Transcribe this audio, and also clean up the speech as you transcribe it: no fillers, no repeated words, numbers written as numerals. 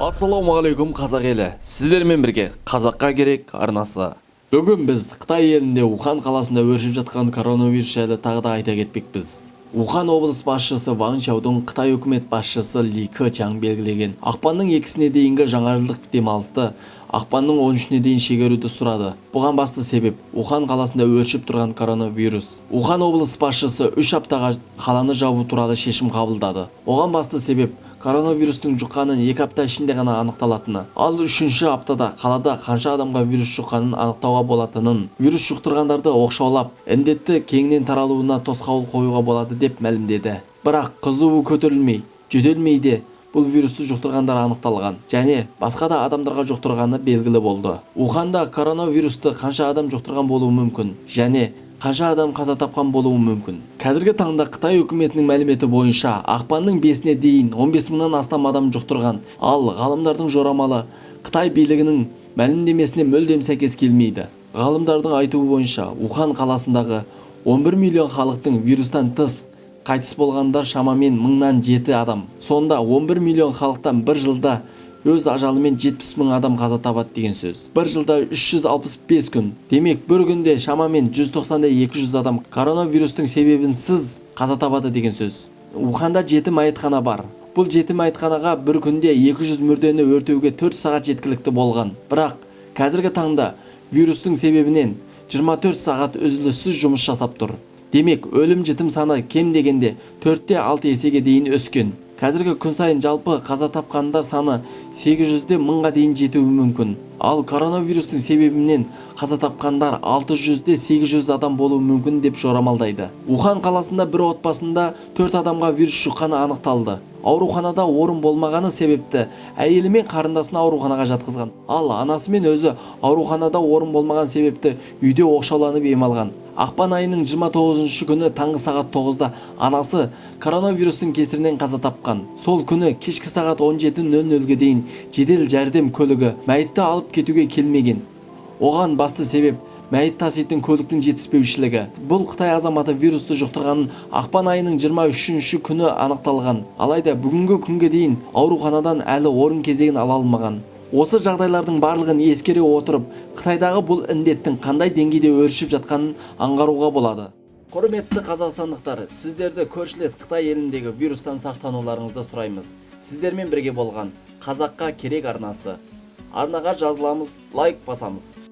Ассалаумағалейкум, қазақ елі! Сіздермен бірге «Қазаққа керек» арнасы. Бүгін біз Қытай елінде, Ухан қаласында өршіп жатқан коронавирус жайлы тағы да айта кетпекпіз. Ухан облыс басшысы Ван Шаудың Қытай үкімет басшысы Ли Кычаң белгілеген ақпанның 2-сіне дейінгі жаңа жылдық демалысты ақпанның 13-іне дейін шегеруді сұрады. Бұған басты себеп – Ухан қаласында өршіп тұрған коронавирус. Ухан облыс басшысы 3 аптаға қаланы жабу туралы шешім қабылдады. Оған басты себеп – коронавирустың жұққанын 2 апта ішінде ғана анықталатыны, ал үшінші аптада қалада қанша адамға вирус жұққанын анықтауға болатынын, вирус жұқтырғандарды оқшаулап, індетті кеңінен таралуына тосқауыл қоюға болады деп мәлімдеді. Бірақ қызуы көтерілмей, жөтелмей де бұл вирусты жұқтырғандар анықталған және басқа да адамдарға жұқтырғаны белгілі болды. Уханда коронавирусты қанша адам жұқтырған болуы мүмкін және қанша адам қаза тапқан болуы мүмкін? Қазіргі таңда Қытай үкіметінің мәліметі бойынша, ақпанның 5-іне дейін 15 мыңнан астам адам жұқтырған. Ал ғалымдардың жорамалы Қытай билігінің мәлімдемесіне мүлдем сәйкес келмейді. Ғалымдардың айтуы бойынша, Ухан қаласындағы 11 миллион халықтың вирустан тыс қайтыс болғандар шамамен мыңнан жеті адам. Сонда 11 миллион халықтан бір жылда өз ажалымен 70 мың адам қаза табады деген сөз. Бір жылда 365 күн, демек, бір күнде шамамен 190-200 адам коронавирустың себебінсіз қаза табады деген сөз. Уханда жеті мәйітхана бар. Бұл жеті мәйітханаға бір күнде 200 мүрдені өртеуге 4 сағат жеткілікті болған. Бірақ қазіргі таңда вирустың себебінен 24 сағат үзіліссіз жұмыс жасап тұр. Демек, өлім жітім саны кем дегенде 4-те 6 есеге дейін өскен. Қазіргі күн сайын жалпы қаза тапқандар саны 800-де мыңға дейін жетуі мүмкін. Ал коронавирустың себебінен қаза тапқандар 600-де 800 адам болуы мүмкін деп жорамалдайды. Ухан қаласында бір отбасында төрт адамға вирус жұққаны анықталды. Ауруханада орын болмағаны себепті әйелі мен қарындасын ауруханаға жатқызған, ал анасы мен өзі ауруханада орын болмаған себепті үйде оқшауланып ем алған. Ақпан айының 29 күні таңғы сағат 9-да анасы коронавирустың кесірінен қаза тапқан. Сол күні кешкі сағат 17:00-ге дейін жедел жәрдем көлігі мәйітті алып кетуге келмеген. Оған басты себеп – мәйіт таситын көліктің жетіспеушілігі. Бұл қытай азаматы вирусты жұқтырғанын ақпан айының 23 күні анықталған. Алайда бүгінгі күнге дейін ауруханадан әлі орын кезегін ала алмаған. Осы жағдайлардың барлығын ескере отырып, Қытайдағы бұл індеттің қандай деңгейде өршіп жатқанын аңғаруға болады. Құрметті қазақстандықтар, сіздерді көршілес Қытай еліндегі вирустан сақтануларыңызды сұраймыз. Сіздермен бірге болған «Қазаққа керек» арнасы. Арнаға жазыламыз, лайк басамыз.